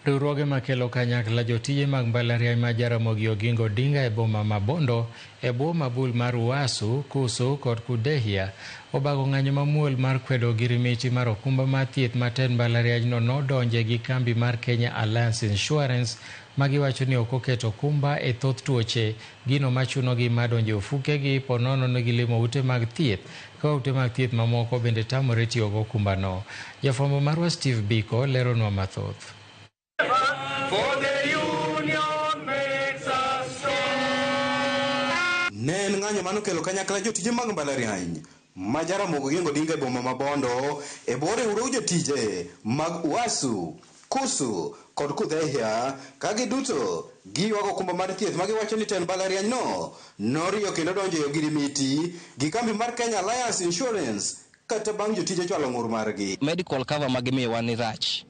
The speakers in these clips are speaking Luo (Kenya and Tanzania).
Riwruoge makelo kanyakla jotije mag mbalariany ma Jaramogi Oginga Odinga e boma ma Bondo e bwo mabul mar UASU, KUSU kod KUDHEIHA obago ng'anyo mamuol mar kwedo ogirimiti mar okumba mar thieth ma tend mbalarianyno nodonje gi kambi mar Kenya Alliance Insurance ma giwacho ni ok oketo okumba e thoth tuoche gino machunogi mar donjo e ofukegi ponono ni gilimo ute mag thieth ka ute mag thieth mamoko bende tamore tiyo gi okumbano. Jafwambo marwa Steve Biko leronwa mathoth. For the union makes us strong. Ne en ng'anyo manokelo kanyakla jotije mag mbalariany ma Jaramogi Oginga Odinga e boma ma Bondo e bwo riwruog jotije mag UASU, KUSU kod KUDHEIHA ka giduto giywago okumba mar thieth ma giwacho ni tend mbalariany no noriyo kendo donjo e ogirimiti gi kambi mar Kenya Alliance Insurance kata bang' jotije chwalo ng'ur margi. Medical cover ma gimiyowa ni rach.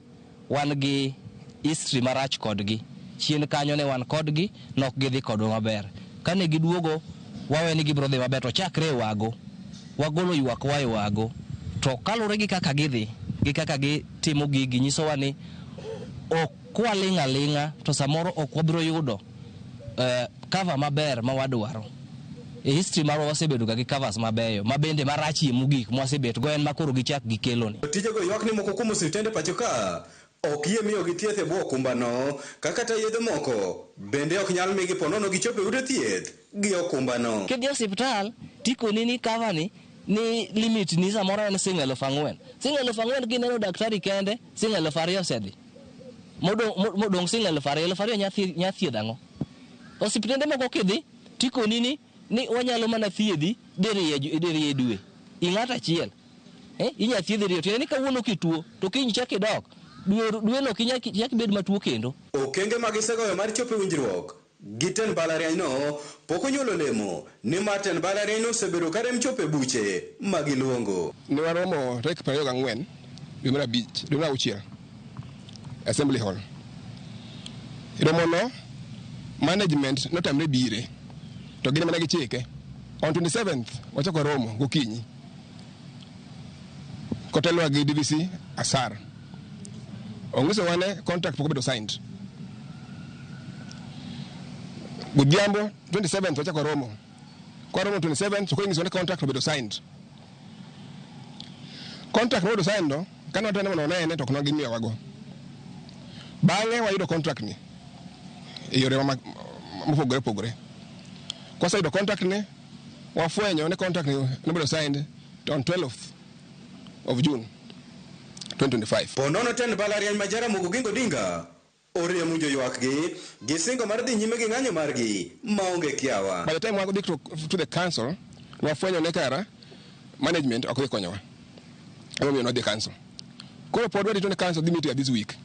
Wan gi history marach kodgi. Chien kanyo ne wan kodgi, nok gidhi kodwa maber. Kane giduogo, wawe ni gibiro dhi maber to chakre e wago. Wagolo ywak wa e wago. To kaluwore gi kaka gidhi, gi kaka gitimo gigi nyisowa ni ok kwaling' aling'a to samoro ok wabiro yudo cover maber ma wadwaro. E history marwa wasebedo ga gi covers mabeyo, ma bende marachie mogik mwasebet go en ma koro gichak gikeloni. Jotijego ywak ni moko kuom osiptende pacho ka ok yie miyogi thieth e bwo okumbano ka kata yedhe moko bende ok nyal migi ponono gichopo e ute thieth gi okumbano. Kidhi e osiptal tikoni ni cover ni ni limit ni samoro en siling 4,000. Siling 4,000 kineno daktari kende siling 2,000 osedhi. Modong' siling 2,000, 2,000 nya thiedho ang'o? Osiptende moko kidhi tikoni ni wanyalo mana thiedhi diriyo e dwe. I ng'ato achiel. Inya thiedhi diriyo. Tiende ni kawuono kituo to kiny ichak idok. Dwe no ok ichak ibed matuo kendo. Okenge ma gisegoyo mar chopo e winjruok gi tend mbalariany no pok onyuolo olemo nimar tend mbalariany no osebedo ka rem chopo e buche ma giluongo. Ne waromo tarik 24 dwe mar abich, dwe mar auchiel, Assembly Hall. Romono management notamre bire to gin mana gichike. On 27th wachako romo gokinyi kotelwa gi DVC Asar. Onyisowa ne contract pok obedo signed. Godhiambo 27th wachako romo. Kwa romo 27th to koro inyisowa ni contract obedo signed. Contract mobedo signed no, kane watemo mondo wanene to ok ne gimiyowago. Bang'e wayudo contract ni e yore mopogore opogore. Kwaseyudo contract ni, wafwenyo ni contract ni nobedo signed on 12th of June 2025. Ponono tend mbalariany ma Jaramogi Oginga Odinga oriemo joywakgi gi singo mar dhi nyime gi ng'anyo margi maonge kiawa. By the time wadhi to the council, wafwenyo ne kara management ok dhi konyowa. Emomiyo nwadhi e council. Koro pod warito ni council dhi meet this week.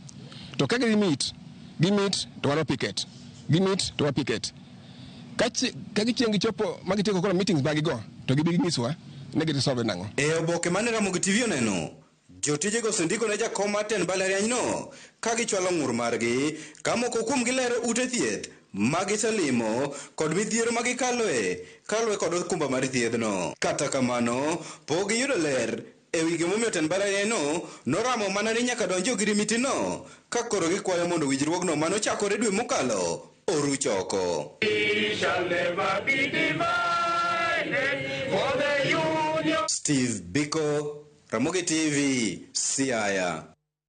To ka gidhi meet, gi meet to wan wapicket. Gi meet to wapicket. Ka gichieng' gichopo ma gitieko koro meetings mag go, to gibi ginyiswa ni giresolve nang'o. E oboke mane Ramogi TV oneno, jotijego osendiko ne jakom mar tend mbalariany no ka gichwalo ng'ur margi ka moko kuom gilero ute thieth ma giselimo kod midhiero ma gikaloe kaluwore kod okumba mar thiedhno. Kata kamano, pok giyudo ler e wi gimomiyo tend mbalariany no noramo mana ni nyaka donji ogirimiti no ka koro gikwayo mondo winjruogno manochakore dwe mokalo oruch oko. We shall never be divided, for the union. Steve Biko, Ramogi TV, Siaya.